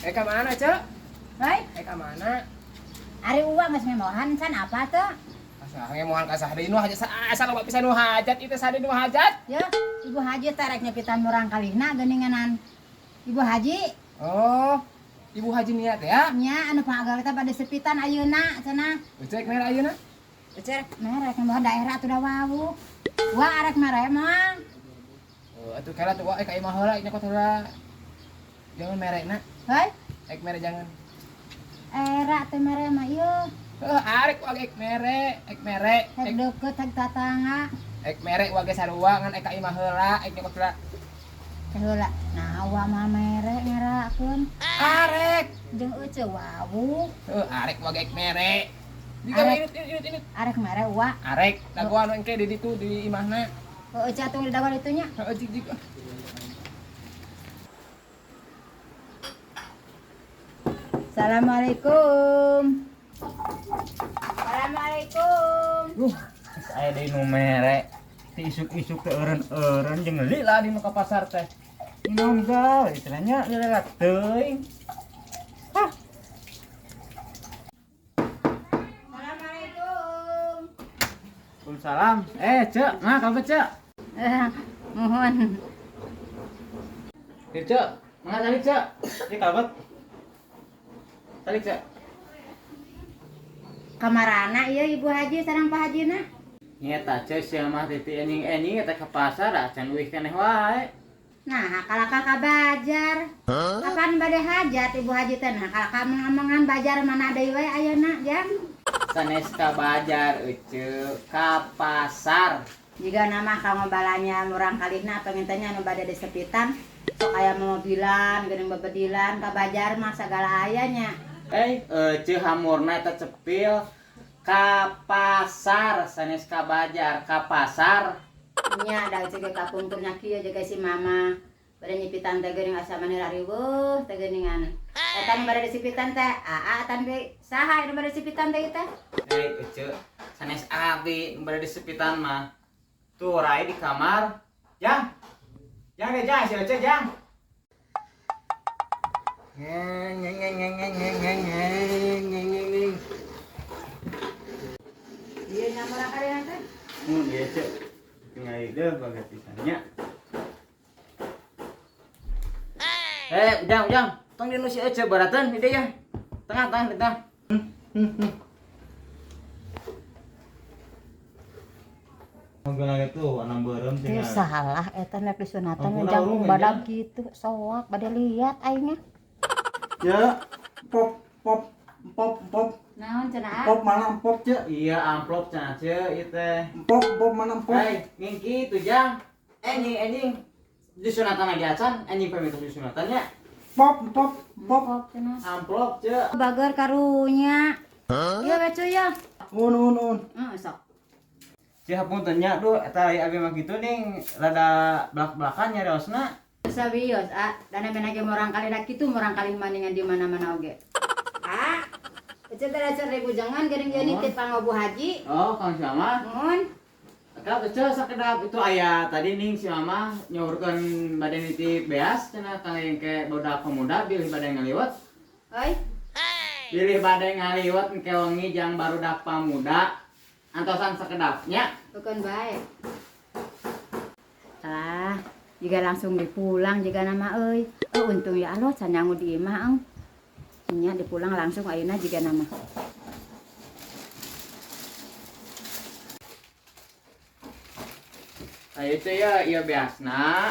Ka mana, Cek? Hei, Ka mana? Ari uang geus ngemohan can apa tuh? Asa ngemohan ka saha deui nu hajat asa loba pisan nu hajat itu saha deui nu hajat. Ya, Ibu Haji teh rek nyepitan murang kalihna geuninganan. Ibu Haji. Oh, Ibu Haji niat ya? Nya anu pagawe teh bade sepitan ayeuna cenah. Cek mere ayeuna? Cek mere ngemohan daerah atuh da wawuh. Wah arek mere moal. Oh, atuh kala tuh ka imah heula nyokot heula. Jangan merekna. Hei? Ek mere jangan. Era teh mere mah ieu. Heuh, arek wage ek mere, ek mere, ek deukeut ek tatangga. Ek mere wage sarua ngan ek ka imah heula, ek nyokot heula. Heula. Nah, wa mah mere ngerakeun. Arek jeung euceu wawuh. Heuh, arek wage ek mere. Jika inut. Arek mere wa. Arek, dagoan engke di ditu di imahna. Heuh, euceu atuh di dagoan itu nya. Heuh, jig. Assalamualaikum. Assalamualaikum. Saya deui nu mere. Ti isuk-isuk teh eureun-eureun jeung lila di nu ka pasar teh. Naon gawe istilahnya lila teuing. Hah. Assalamualaikum. Waalaikumsalam. Cek, mah kamu Cek? Mohon. Cek, mangga calik Cek. Ieu kalebet. Calik Cek. Kamarana ieu Ibu Haji sareng Pak Hajina? Nyeta Cek sia mah titi enjing-enjing eta ke pasar acan uih keneh wae. Nah, kalakah ka bajar. Kapan bade hajat Ibu Haji teh? Nah, kalakah mengomongan bajar mana deui wae ayeuna, Jang? Sanes ka bajar euceu ka pasar. Jiga nama kamu balanya murang kalihna pengintanya anu bade disepitan. Sok aya mobilan, geuning bebedilan ka bajar mah sagala aya nya. Euceu hamurna eta cepil ka pasar sanes ka bajar, ka pasar. Nya da euceu ge kapungkurna kieu jaga si mama. Bade nyipitan teh geuning asa mani rariweuh teh geuningan. Eta nu bade disipitan teh, aa tan be saha nu bade disipitan teh teh? Euceu sanes abdi nu bade disipitan mah. Tuh rai di kamar. Jang. Jang deh jang si Euceu jang. Ngeng ngeng ngeng ngeng ngeng ngeng ngeng ngeng ngeng. Ieu nya murang kalihna teh. Mun ieu Ceu. Tinggal deui bagai pisannya. Ujang, ujang. Tong di nu si Ece barateun di dieu ya. Tengah, tengah, di tengah. Teu salah eta nek disunatan ujang badag kitu soak bade liat aing nya. Ya, pop pop pop pop. Naon cenah? Pop mana pop ce? Iya, amplop cenah ce ieu teh. Pop pop mana pop? Hei, nging kitu jang. Enjing enjing. Disunatan lagi acan, enjing pamit disunatan nya. Pop pop pop cenah. Amplop ce. Bager karunya. Ieu we cuy ya. Un un un. Heeh, sok. Ceu hapunten nya duh eta abi mah kitu ning rada belak-belakan nyariosna. Sawios, ah, dana menage morang kali dak kitu morang kali maningan di mana-mana oge. Ah, ece teh dasar ribu jangan geuning ieu nitip pang Bu Haji. Oh, Kang si Mama. Nuhun. Kak ece sakedap itu aya tadi ning si Mama nyaurkeun bade nitip beas cenah kang engke budak pemuda bilih bade ngaliwet. Oi. Bilih bade ngaliwet engke wengi jang barudak pamuda. Antosan sakedapnya. Bukan bae. Lah, jika langsung dipulang jika nama euy. Oh, untung ya Allah can nyangu di imah ang. Nya dipulang langsung ayeuna jika nama. Ayo teh ya, ieu beasna.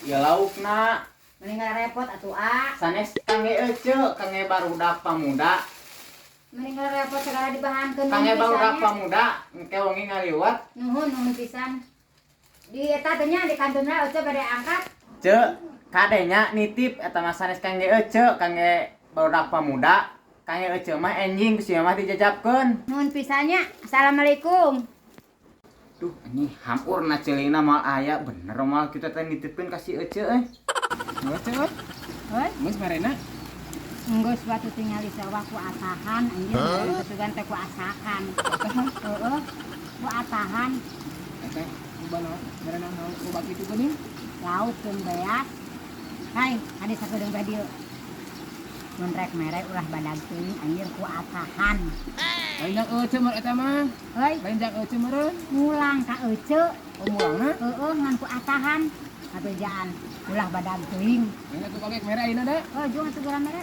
Ieu laukna. Mending repot atuh a. Sanes kangge eceu, kangge barudak pamuda. Mending repot segala dibahankeun. Kangge barudak pamuda, engke wengi ngaliwat. Nuhun nuhun pisan. Di eta teh nya di kantunna eceu bade angkat. Ceu, kadenya nitip eta mah sanes kangge eceu, kangge barudak pamuda. Kangge eceu mah enjing ku sia mah dijajabkeun. Nuhun pisan nya. Assalamualaikum. Duh, ini hampurna ceulina moal aya bener moal kita teh nitipkeun ka si eceu euy. Eceu euy. Heuy, geus marena. Enggeus batu tingali sawah ku atahan anjeun kesugan teh ku asakan. Heeh. Ku atahan. Eta loba naon? Marena naon loba kitu geuning? Lauk jeung beas. Hai, ade sakedeung ka dieu. Mun rek mere ulah badag teuing anjir ku atahan. Lain jang euceu mah eta mah. Heuy, Lain jang euceu meureun. Mulang ka ece. Oh, mulangna. Heeh, ngan ku atahan. Ngabejaan ulah badag teuing. Ini tuh pake mere ayeuna da. Oh, juang atuh geura mere.